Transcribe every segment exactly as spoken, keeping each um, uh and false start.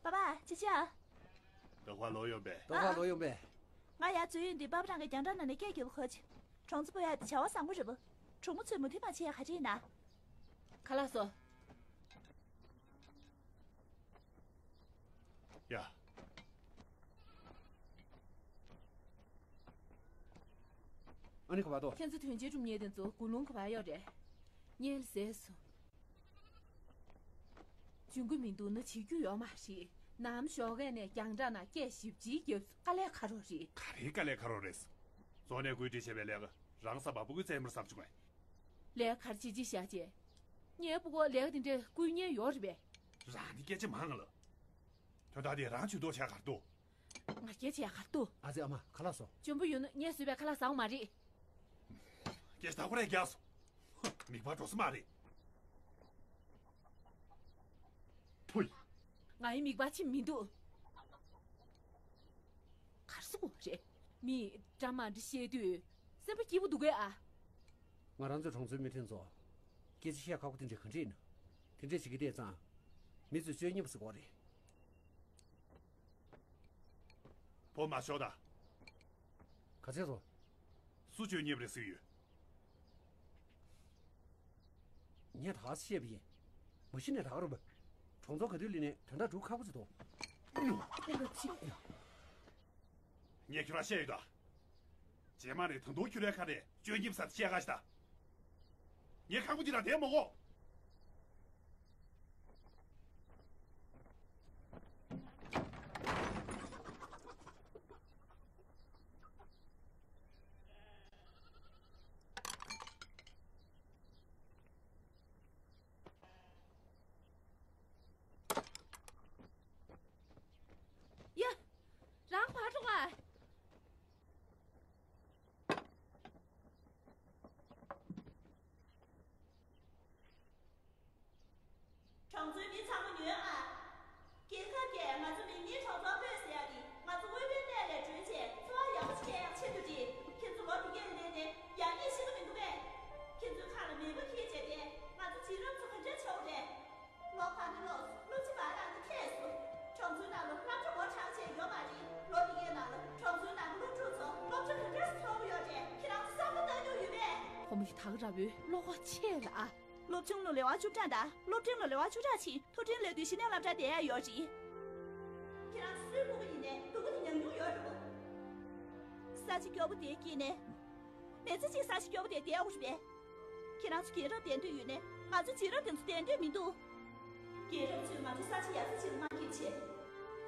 པ་པ། ཅི་བྱ། རྡོ་ཁ་ལོག་ཡོང་པས། རྡོ་ཁ་ལོག་ཡོང་པས། ང་ཡར་འཛུལ་ཡོང་དུས་པ་པ་རང་གི་རྒྱང་གྲགས་ནང་ནས་སྐད་རྒྱབ་ལ་ཁོ་ཅི། གྲོང་ཚོ་སྤོ་ཡག་དེ་བྱ་བ་བཟང་པོ་རེད་པ། གྲོགས་མོ་ཚོས་མུ་མཐུད་མ་བྱེད་ཡག་ག་རེ་ཡིན་ན། ཁ་ལག་བཟོ། ཡ། ཨ་ནི་ག་པར་འདུག་ཁྱེད་ཚོ་དོན་ཆེན་སྒྲུབ་མཁན་དེ་ཚོ་དགུང་ལོ་ག་པར་ཡོད་རེད། གཉིད་ལ་ཟས་སོང་། འཇུན་གྱི་མི་འདུག་ན་བྱེད་རྒྱུ་ཡོད་མ་རེད། ནམ་ཞོགས་ཀས་ནས་རྒྱང་གྲགས་ནང་སྐད་ཞིབ་ཅིག་རྒྱབ་སོང་། དཀའ་ལས་ཁག་པོ་རེད། ག་རེ་དཀའ་ལས་ཁག་པོ་རེད། རྫོང་ནས་བཀོད་སྒྲིག་བྱས་པའི་ལས་ཀ་རང་ས་བ་སྤུ་གུའི་རྩེད་མོར་བསམ་བྱུང་ངས། ལས་ཀ་ག་རེ་བྱེད་ཅིག་བཞག་བྱས། ངའི་སྤུ་གུ་ལས་ཀ་དེ་འདྲས་བསྐུལ་མཁན་ཡོད་རེད་པས། རང་ནི་སྐད་ཆ་མང་ང་ལ། དོན་དག་དེ་རང་ཇུས་གཏོགས་བྱས་ག་རེ་འདུག་ང་སྐད་ཆ་ཡག་ག་རེ་འདུག་ཨ་ཙི། ཨ་མ། ཁ་ལག་བཟོ། འཇོན་པོ་ཡོད་ན་ངས་བཟོས་པའི་ཁ་ལག་ཟ་འོང་མ་རེད། སྐད་ཆ་ད་ཁོ་རས་རྒྱག་སོང་། མིག་པ་འགྲོ་ས་མ་རེད། ཕུ། ང་ཡི་མིག་པ་ཕྱིན་མི་འདུག་ག་རེ་ཟེར་དགོས་རེད། མིས་འདྲ་མ་འདྲ་བཤད་དུས་སེམས་པ་སྐྱིད་པོ་འདུག་གས་ཨ། ང་རང་ཚོའི་གྲོང་ཚོའི་མི་ཁྲིམས་ཚོ། སྐད་ཆ་བཤད་ཁག་པོ་དེ་འདྲས་ག་འདྲས་ཡིན་ན། དེ་འདྲས་བྱེད་ཀྱི་བསྡད་ཙང་། མི་ཚོས་སྤྱོད་ཉེས་པ་ཟེར་གོ་རེད། བོ་མ་ཤོག་ད། ག་ཚད་སོང་། སུ་སྤྱོད་ཉེས་པ་རེད་ཟེར་གྱི་ཡོད། ངས་ད་ག་སེ་བཤད་པ་ཡིན། མ་གཞི་ནས་ད་ག་རུ་བ། གྲོང་ཚོ་ག་དུས་ལི་ནས་དོན་དག་སྒྲུབ་ཁག་པོ་ཅིག་འདུག་ངས་ཁྱོད་རང་བཤད་ཡོད་ད། རྗེས་མ་ནས་ད་དུང་ཁྱོད་རའི་ཁ་ནས་སྤྱོད་ཉེས་པ་ཟེར་བཤད་ག་ཞིག་ད། ངས་ཁག་པོ་འདི་ལ་བསྡད་མ་དགོས། ཡ། རང་ཕར་འགྲོ་ག་གྲོང་ཚོའི་མི་ཚང་མ་ཉོན་ཨ། རྒྱལ་ཁབ་ཀྱིས་ང་ཚོ་མིག་སྔའི་གྲོང་ཚོར་སྤོས་ཟེར་ཡག་འདི་ང་ཚོ་དབུལ་པོའི་གནས་ལས་གྲོལ་བྱས་འཚོ་བ་ཡག་པོ་ཞིག་སྐྱེལ་ཡག་ཆེད་དུ་རེད། ཁྱེད་ཚོ་ལོ་འདི་གས་ལ་སླེབས་ནས་ཡག་ཉེས་ཤེས་ཀྱི་མི་འདུག་གས། ཁྱེད་ཚོའི་ཁ་ལ་མེས་པོ་འཁྱེར་བྱས་ཏེ་ང་ཚོ་བྱིས་རབས་ཚོ་ག་འདྲ་བྱེད་དགོས་རེད། ལོ་ག་འདྲ་ལོག་སོང་། སློབ་སྤྱི་བ་རང་གི་ཁྱེད་སོང་། གྲོང་ཚོའི་ནང་ལ་སློབ་གྲྭ་སྒོ་བསྲང་བྱས་ཡོད་མ་རེད། ལོ་འདི་གས་ནང་ལ་གྲོང་ཚོའི་ནང་གི་སློབ་ཕྲུག་ཚོ་སློབ་གྲྭ་ག་འདྲ་སེ་ཚོགས་ཀྱི་ཡོད་རེད། ཁྱེད་རང་ཚོ་བསམ་བློ་བཏང་མྱོང་ཡོད་པས། ཁོ་མོ་ཡི་ད་ག་འདྲ་བོའི་བློ་ཁོག་ཆེ་ལ་ཨ། སློབ་ཆུང་ལ་ལེ་དབར་བཅུ་ཕྲག་དང་སློབ་འབྲིང་ལ་ལེ་དབར་བཅུ་ཕྲག་ཕྱིན། མཐོ་འབྲིང་སླེབས་དུས་གཞི་ནས་སློབ་གྲྭར་བསྡད་ཡག་ཡོད་རེད། ཁྱེད་རང་ཚོ་སུའི་སྤུ་གུ་ཡིན་ནའི་སྡུག་པོ་དེ་མྱོང་མྱོང་ཡོད་རེད་པ། ས་ཆ་སྐྱོ་པོ་དེའི་དཀྱིལ་ནས། མི་ཚེ་གཅིག་ས་ཆ་སྐྱོ་པོ་དེར་བསྡད་དགོས་རེད་པས། ཁྱེད་རང་ཚོ་རྒན་རབས་བསྡད་འདོད་ཡོད་ནའི་ང་ཚོ་བྱིས་རབས་དེ་ཚོ་བསྡད་འདོད་མི་འདུག་རྒན་རབས་ཚོས་ང་ཚོ་ས་ཆ་ཡག་ས་ཅིག་ལ་མ་འཁྱེར་བྱས།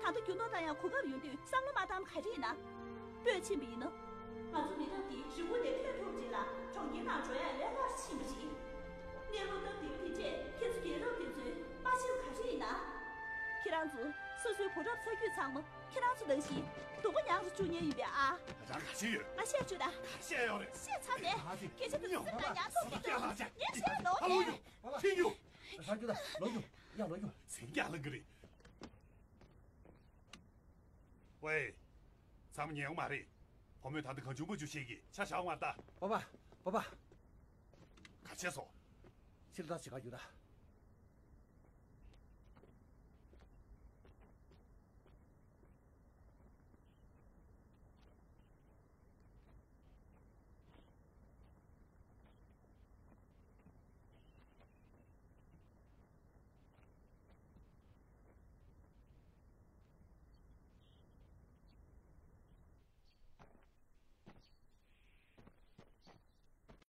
ད་ལྟ་འགྱུར་ལྡོག་བཏང་ཡག་གོ་སྐབས་ཡོང་དུས་བསམ་བློ་མ་བཏང་ན་ག་རེ་ཡིན་ན། སྤོས་ཕྱིན་པ་ཡིན་ན། ང་ཚོ་མི་རབས་འདིའི་རི་བོ་ནས་ཐོན་ཐུབ་རྗེས་ལ་གྲོང་ཁྱེར་ནང་འགྲོ་ཡག་ལས་སླ་པོ་ཕྱིན་པ་རེད། གནས་ལུགས་སྟབས་བདེ་པོ་དེ་འདྲས་ཁྱེད་ཚོ་རྒན་རབས་དེ་ཚོས་མ་ཤེས་པ་ག་རེ་ཡིན་ན། ཁྱེད་རང་ཚོ་སོ་སོའི་བུ་རབས་ཚ་རྒྱུད་ཚང་མ་ཁྱེད་རང་ཚོ་ནང་བཞིན་སྡུག་པོ་མྱངས་རུ་བཅུག་མཁན་ཡིན་པས་ཨ། རང་ག་ཤེས་ཡོད། ང་བཤད་བཅུག་ད། ག་ཤེས་ཡོད་རེད། བཤད་ཚར་ནས་སྐད་ཆ་དེ་ཚོ་སེམས་ནང་ཉར་ཐུབ་མི་འདུག་ངས་བཤད་ལོག་ཨ། ལོག་རྒྱུ། ཁྱེད་རྒྱུ། ལོག་རྒྱུ། ཡ་ལོག་རྒྱུ། ཟིང་རྒྱ་ལ་གི་རེད། ཝེ། ཚང་མ་ཉན་ཡོང་མ་རེད། བུ་མོས་ད་ལྟ་གང་བྱུང་མང་བྱུང་བཤད་ཀྱིས་ཆ་བཞག་མ་ལྟ། པ་པ། པ་པ། ག་བྱས་སོང་། ཕྱིར་ལྟ་བྱེད་ག་རྒྱུ་ད།